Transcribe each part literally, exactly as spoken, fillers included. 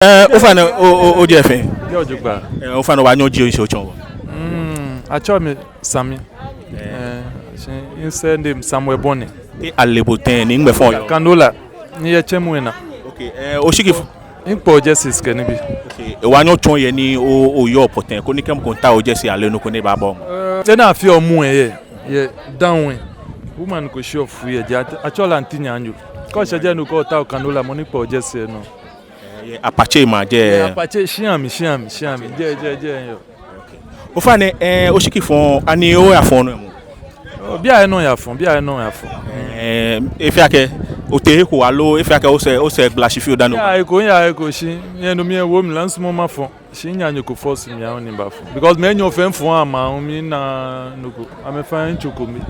Ɛɛ, ofainɛ, o, o, ojɛ fɛɛ? Yɛ ojogbaŋŋ. Ɛɛ, ofainɛ obaanyɛ oji oyiŋ otsɔɔ wɔ? Mm, atsɛɔ mi Sami. Ɛɛ, shi misɛɛ nɛ Samuel Bone. Te ale bo tɛŋŋ ni nɛgbɛ fɛɛ oyɔɔ? Kandola. Ni yɛ Chemwena. Okay, ɛɛ, oshiki f- Mikpɛɔ jerseys kɛ nibii. Okay, obaanyɛ otsɔɔ yɛ ni o, oyɔɔ pɔtɛɛ, koni kɛ mɔ ko miitao jersey ale nɔ ko ni ebaabɔ. Ɛɛ, ena afi ɔ mu ɛ yɛ, yɛ down ɛ. Woman ko shi ɔ fu yɛ jɛ, atsɛɔ lɛ Auntie Nyanyo. Kɛ oshɛ jɛ nɔ ko otao Kandola mɔ ni kpɛɔ jersey nɔ. Ɛɛ, yɛ Apache maŋ jɛ. Yɛ Apache, shia mli, shia mli, shia mli. Jɛ, jɛ, jɛ, yɔɔ. Ofainɛ, ɛɛ, oshiki fɔɔ, ani oyafɔɔ nɔ ɛ mɔ? Oh, bianɛ nɔ yafɔɔ, bianɛ nɔ yafɔɔ. Ɛɛ, efee akɛ otee he ko aloo efee akɛ osɛɛ, osɛɛ gbala shi fioo dani? Miyaaa he ko, miyaaa he ko shi. Yɛ no mli ɛ wo mi la misumɔɔɔ mafɔ. Shi minyaaa nɔ ko force mi aahu ni mibafɔ. Because mɛi enyɔ fɛɛ miifɔ amɛ aahu, minaaa nɔ ko. Amɛfɛɛ mitsɔ kome.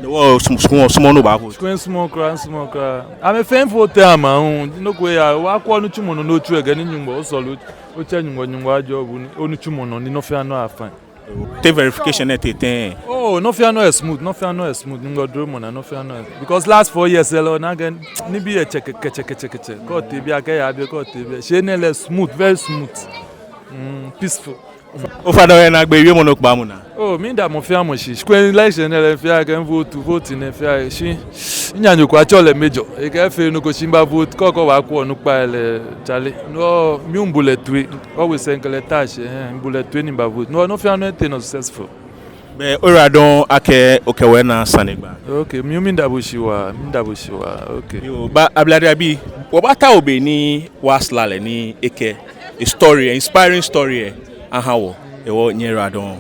No hewɔ osumɔɔ, sumɔɔ, sumɔɔ ni oba vote? Kwɛ, misumɔɔɔ kwraa, misumɔɔɔ kwraa. Amɛfɛɛ mivote amɛ aahu. Nɔ ko eya, wɔkwɛɔ onitsumɔ nɔ ni otsuɔ kɛ ni Nyɔŋmɔ osɔle, otsɛ Nyɔŋmɔ, Nyɔŋmɔ ajɔɔ bo ni onitsumɔ nɔ ni nɔ fɛɛ nɔ afee. Te verification lɛ tee tɛŋŋ? Oh, nɔ fɛɛ nɔ yɛ smooth, nɔ fɛɛ nɔ yɛ smooth, Nyɔŋmɔ dromɔ naa, nɔ fɛɛ nɔ yɛ. Because last four years lɛ, ona akɛ nibii yɛ tsɛkɛtsɛkɛtsɛ. Kɛ otee biɛ, kɛ oyaa biɛ, kɛ otee biɛ. Shi enɛ lɛ smooth, very smooth. Mm, peaceful. Ofainɛ, oyɛ naagbee wiemɔ ni okɛbaamu naa? Oh, miida mɔ fɛɛ mɔ shi. Shi kwɛ election nɛɛ lɛ, fɛɛ akɛ mivote, vote nɛɛ fɛɛ shi. Minyaaa nɔ ko, atsɛɔ lɛ Major. Ekɛɛ efeee nɔ ko shi miba vote, kɛ okɛɛ obaakwɛ onukpa lɛ, chale. No, miibu lɛ toi. Always sɛŋ kɛ lɛ tashi, ɛɛ, mibu lɛ toi ni miba vote. No, nɔ fɛɛ nɔ etee nɔ successful. Bɛ oyiwaladɔŋŋ akɛ okɛ wɔ na sane gba. Okay, mi hu miida bo shi waa, miida bo shi waa. Okay. Yoo, Ba Ablade Abi, wɔbaatao be ni wɔsra lɛ ni ekɛ story, inspiring story lɛ aha wɔ. Hewɔ, nyɛyiwaladɔŋŋ.